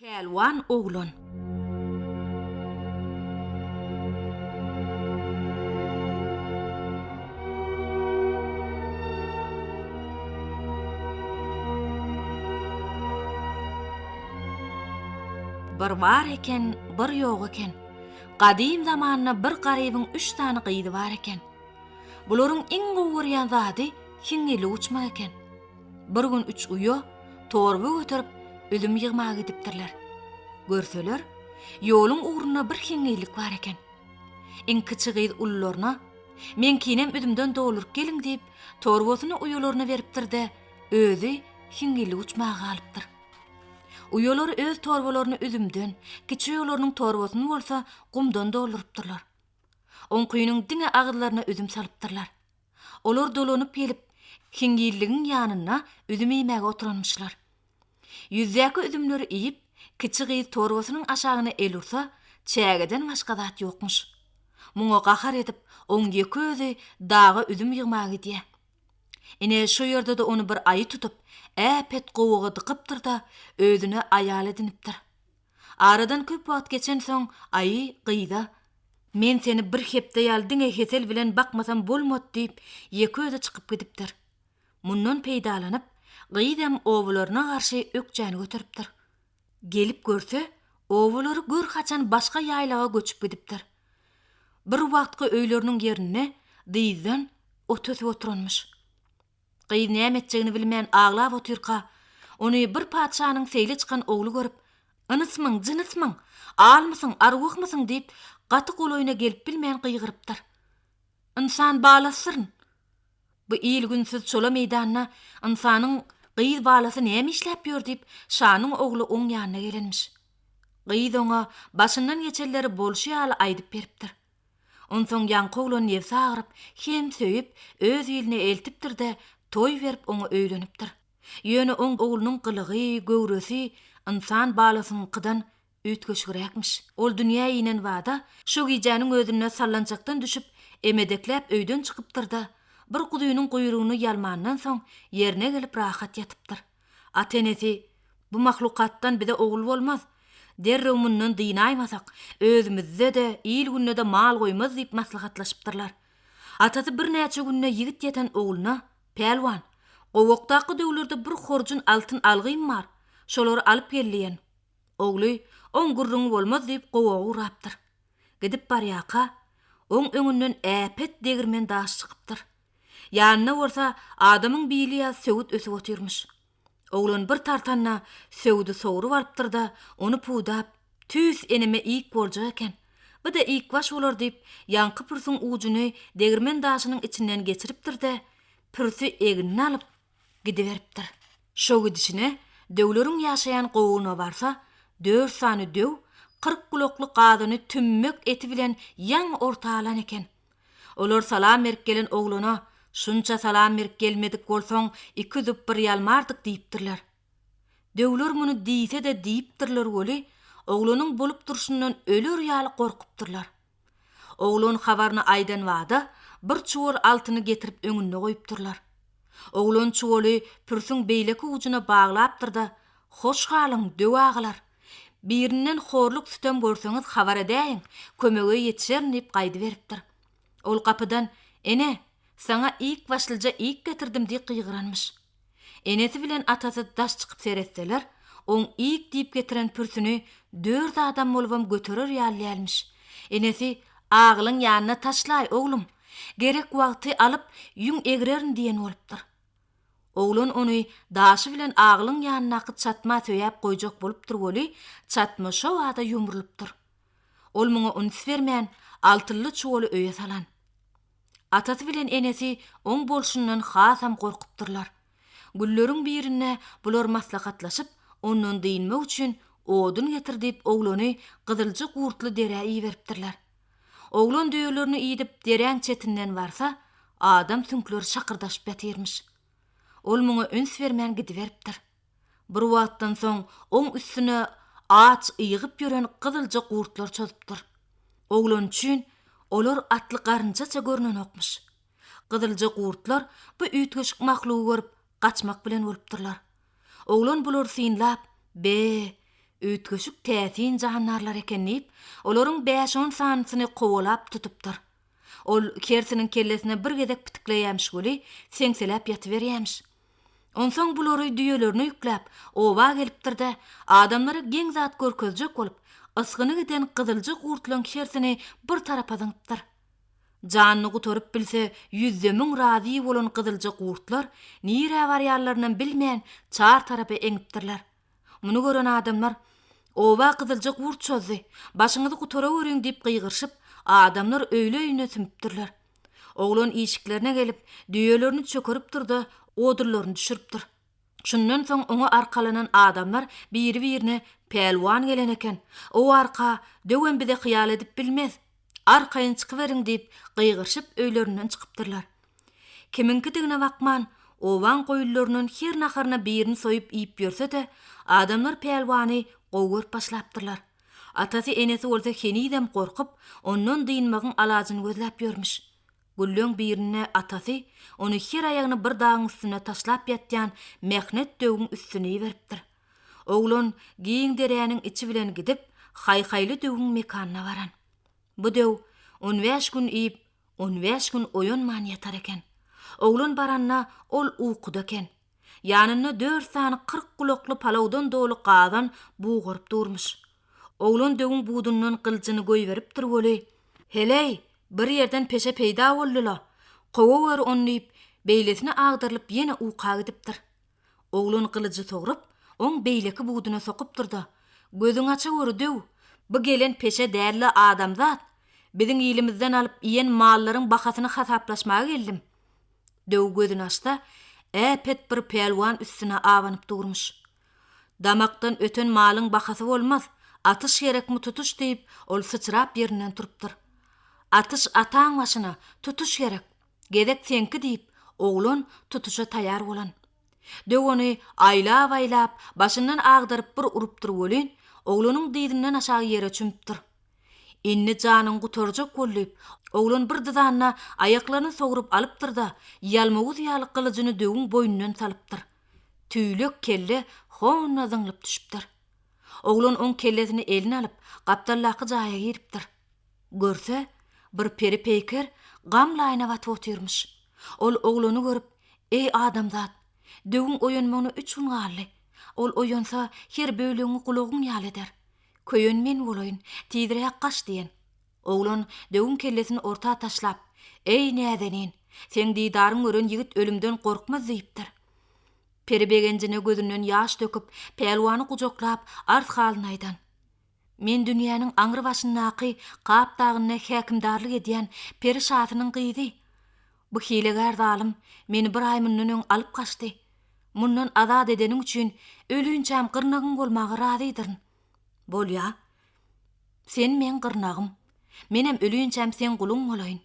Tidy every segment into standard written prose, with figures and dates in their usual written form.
Pälwan oglan. Bir bar eken, bir ýok eken. Gadym zamanda bir garybyň üç sany gyzy bar eken. Bularyň iň gowy görýän zady hiňňillik uçmak eken. Bir gün üç uýa torba göterip, üzüm ýygmaga gidipdirler. Görseler, ýoluň ugrunda bir hiňňillik bar eken. Iň kiçi gyz ulularyna, Meňkinem üzümden dolduryp geliň diýip, torbasyny uýalaryna beripdir-de, özi hiňňillik uçmaga galypdyr. Uýalary öz torbalaryny üzümden, kiçi uýalarynyň torbasyny bolsa gumdan doldurypdyrlar. Oňkynyň diňe agyzlaryna üzüm salypdyrlar. Olar dolanyp gelip, hiňňilligiň ýanynda üzüm iýmäge oturanmyşlar. Ýüzdäki üzümleri iýip, kiçi gyz torbasynyň aşagyna el ursa, çägeden başga zat ýokmuş. Muňa gahar edip, oň ýeke özi daga üzüm ýygmaga gidýär. Ine, şo ýerde-de ony bir aýy tutup, äpet gowaga dykypdyr-da, özüne aýal edinipdir. Aradan köp wagt geçensoň, aýy gyza, Men seni bir hepde ýaly diňe hesel bilen bakmasam bolmady diýip, ýeke özi çykyp gidipdir. Mundan peýdalanyp, gyzam obalaryna garşy ökjäni göteripdir. Gelip görse, obalary gör haçan başga ýaýlaga göçüp gidipdir. Bir wagtky öýleriniň ýerinde dyzdan ot ösüp oturanmyş. Gyz näme etjegini bilmän aglap otyrka, ony bir patyşanyň seýle çykan ogly görüp, Ynsmyň, jynsmyň, almysyň, arwahmysyň diýip, gaty golaýyna gelip bilmän gygyrypdyr. Ynsan balasydyryn. Bu il-günsüz çola meýdanda ynsanyň gyz balasy näme işläp ýör diýip, şanyň ogly oň ýanyna gelenmiş. Gyz oňa başyndan geçenleri bolşy ýaly aýdyp beripdir. Onsoň ýaňky oglan nebsi agyryp, hem söýüp, öz iline eltipdir-de, toý berip oňa öýlenipdir. Ýöne oň oglunyň gylygy, göwresi ynsan balasynyňkydan üýtgeşigräkmiş. Ol dünýä inen bada, şo gijäniň özünde sallançakdan düşüp, emedekläp öýden çykypdyr-da, bir guzynyň guýrugyny ýalmandan soň, ýerine gelip rahat ýatypdyr. Ata-enesi, Bu mahlukatdan bize ogul bolmaz. Derrew mundan dynaýmasak, özümizde-de, il-günde-de mal goýmaz diýip maslahatlaşypdyrlar. Atasy birnäçe günde ýigit ýeten ogluna, Pälwan, gowakdaky döwlerde bir horjun altyn algym bar, şolary alyp gel diýen. Ogly, Oň gürrüňi bolmaz diýip gowaga ugrapdyr. Gidip barýarka, oň öňünden äpet degirmen daş çykypdyr. Ýanynda bolsa adamyň bili ýaly söwüt ösüp otyrmyş. Oglan bir tartanda söwüdi sogrup alypdyr-da, ony pudap, Tüýs eneme iýik boljak eken. Bu-da iýikbaş bolar diýip, ýaňky pürsüň ujuny degirmen daşynyň içinden geçiripdir-de, pürsi egnine alyp, gidiberipdir. Şo gidişine döwleriň ýaşaýan gowagyna barsa, dört sany döw 40 gulakly gazyny tümmek eti bilen ýaňy orta alan eken. Olar salam berip gelen oglana, Şunça salam berip gelmedik bolsaň, iki üzüp bir ýalmardyk diýipdirler. Döwler muny diýse-de diýipdirler weli, oglanyň bolup durşundan öler ýaly gorkupdyrlar. Oglan habaryny aýdan bada, bir çuwal altyny getirip öňünde goýupdyrlar. Oglan çuwaly pürsüň beýleki ujuna baglapdyr-da, Hoş galyň, döw agalar! Birinden horluk-sütem görseňiz habar edäýiň, kömege ýetişerin diýip gaýdyberipdir. Ol gapydan, Ene, saňa ik başlyja ik getirdim diýip gygyranmyş. Enesi bilen atasy daş çykyp seretseler, oň ik diýip getiren pürsüni dört adam bolubam göterer ýaly dälmiş. Enesi, Agylyň ýanyna taşlaý, oglum. Gerek wagty alyp, ýüň egrerin diýen bolupdyr. Oglan ony daşy bilen agylyň ýanyndaky çatma söýäp goýjak bolupdyr weli, çatma şo bada ýumrulypdyr. Ol muňa üns bermän, altynly çuwaly öýe salan. Atasy bilen enesi oň bolşundan hasam gorkupdyrlar. Günleriň birinde bular maslahatlaşyp, ondan dynmak üçin odun getir diýip oglany gyzylja gurtly derä iberipdirler. Oglan düýelerini iýdip deräň çetinden barsa, adam süňkleri şakyrdaşyp ýatyrmyş. Ol muňa üns bermän gidiberipdir. Bir wagtdan soň oň üstüne aç ýygyp ýören gyzylja gurtlar çozupdyr. Oglan üçin olar atly garynjaça görnenokmyş. Gyzylja gurtlar bu üýtgeşik mahlugy görüp, gaçmak bilen bolupdyrlar. Oglan bulary synlap, Be! Üýtgeşik täsin jandarlar eken diýip, olaryň bäş-on sanysyny kowalap tutupdyr. Ol hersiniň kellesine bir gezek pitikleýämiş weli, seňseläp ýatyberýämiş. Onsoň bulary düýelerine ýükläp, oba gelipdir-de, adamlara geň zat görkezjek bolup, ysgyny giden gyzylja gurtlaň hersini bir tarapa zyňypdyr. Janyny gutaryp bilse ýüzde-müň razy bolan gyzylja gurtlar nirä barýanlarynam bilmän, çar tarapa eňipdirler. Muny gören adamlar, Oba gyzylja gurt çozdy, başyňyzy gutaraweriň diýip gygyryşyp, adamlar öýli-öýüne sümüpdirler. Oglan işiklerine gelip, düýelerini çökeripdir-de, odunlaryny düşüripdir. Şundan soň oňa arkalanan adamlar biri-birine Pälwan gelen eken, o arka döwem bize hyýal edip bilmez. Arkaýyn çykyberiň diýip, gygyryşyp öýlerinden çykypdyrlar. Kimiňkidigine bakman, obaň goýunlaryndan her naharyna birini soýup iýip ýörse-de, adamlar pälwany gowy görüp başlapdyrlar. Atasy-enesi bolsa henizem gorkup, ondan dynmagyň alajyny gözläp ýörmüş. Gülleň birinde atasy ony her aýagyny bir dagyň üstünde taşlap ýatýan mähnet döwüň üstüne iberipdir. Oglan giň deräniň içi bilen gidip, haý-haýly döwüň mekanyna baran. Bu döw on bäş gün iýip, on bäş gün oýanman ýatar eken. Oglan baranda ol ukuda eken. Ýanynda dört sany 40 gulakly palawdan doly gazan bugaryp durmuş. Oglan döwüň budundan gylyjyny goýberipdir weli, Heleý, bir ýerden peşe peýda boldy-la, kowawer ony diýip, beýlesine agdarylyp ýene uka gidipdir. Oglan gylyjy sogrup, oň beýleki buduna sokupdyr-da, Gözüňi açaweri döw, bu gelen peşe däl-le adamzat, biziň ilimizden alyp iýen mallaryň bahasyny hasaplaşmaga geldim. Döw gözüni açsa, äpet bir pälwan üstüne abanyp durmuş. Damakdan öten malyň bahasy bolmaz, atyş gerekmi tutuş diýip, ol syçrap ýerinden turupdyr. Atyş ataň başyna, tutuş gerek. Gezek seňki diýip, oglan tutuşa taýar bolan. Döw ony aýlap-aýlap, başyndan agdaryp bir urupdyr welin, oglanyň dyzyndan aşak ýere çümüpdir. Indi janyňy gutarjak bol diýip, oglan bir dyzanda aýaklaryny sogrup alypdyr-da, ýalmawuz ýaly gylyjyny döwüň boýnundan salypdyr. Tüýlek kelle honna zyňlyp düşüpdir. Oglan oň kellesini eline alyp, gapdaldaky jaýa giripdir. Görse, bir peri-peýker gam laýyna batyp otyrmyş. Ol oglany görüp, Eý, adamzat! Döwüň oýanmagyna üç gün galdy. Ol oýansa, her bölegiňi gulagyň ýaly eder. Köýen men bolaýyn, tizräk gaç diýen. Oglan döwüň kellesini orta taşlap, Eý, näzenin! Seň didaryň gören ýigit ölümden gorkmaz diýipdir. Peri begenjine gözünden ýaş döküp, pälwany gujaklap, arz-halyny aýdan. Men dünýäniň aňry başyndaky Kap dagynda häkimdarlyk edýän peri şasynyň gyzy. Bu hilegär zalym meni bir aý mundan öň alyp gaçdy. Mundan azat edeniň üçin ölinçäm gyrnagyň bolmaga razydyryn. Bolýa. Sen meň gyrnagym. Menem ölinçäm seň guluň bolaýyn.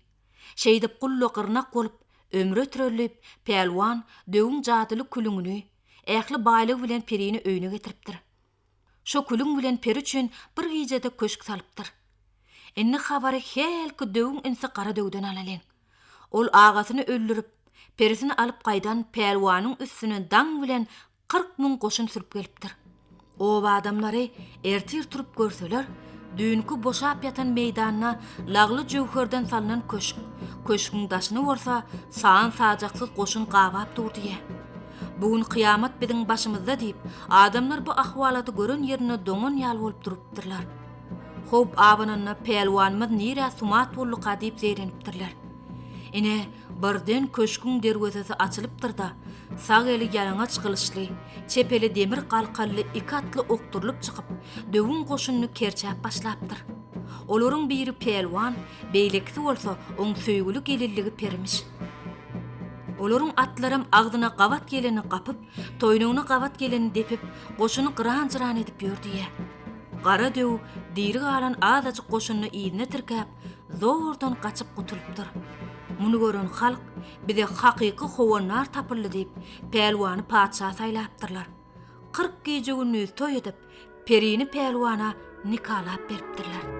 Şeýdip gul-da gyrnak bolup, ömür ötüreli diýip, pälwan döwüň jadyly külüňini, ähli baýlygy bilen perini öýüne getiripdir. Şo külüň bilen peri üçin bir gijede köşk salypdyr. Indi habary hälki döwüň inisi Gara döwden alalyň. Ol agasyny öldürip, perisini alyp gaýdan pälwanyň üstüne daň bilen 40 mün goşun sürüp gelipdir. Oba adamlary ertir turup görseler, düýnki boşap ýatan meýdanda lagly-jöwherden salnan köşk, köşgüň daşyny bolsa san-sajaksyz goşun gabap dur diýýär. Bu gün kyýamat biziň başymyzda diýip, adamlar bu ahwalaty gören ýerinde doňan ýaly bolup durupdyrlar. Howp abananda pälwanymyz nirä sumat bolduka diýip zeýrenipdirler. Ine, birden köşgüň derwezesi açylypdyr-da, sag eli ýalaňaç gylyçly, çep eli demir galkanly iki atly okdurylyp çykyp, döwüň goşunyny kerçäp başlapdyr. Olaryň biri pälwan, beýlekisi bolsa oň söýgüli gelinligi perimiş. Olaryň atlaram agzyna gabat geleni gapyp, toýnagyna gabat geleni depip, goşuny gyran-jyran edip ýör diýýär. Gara döw diri galan azajyk goşunyny yzyna tirkäp, zordan gaçyp gutulypdyr. Muny gören halk, Bize hakyky howandar tapyldy diýip, pälwany patyşa saýlapdyrlar. 40 gije-gündiz toý edip, perini pälwana nikalap beripdirler.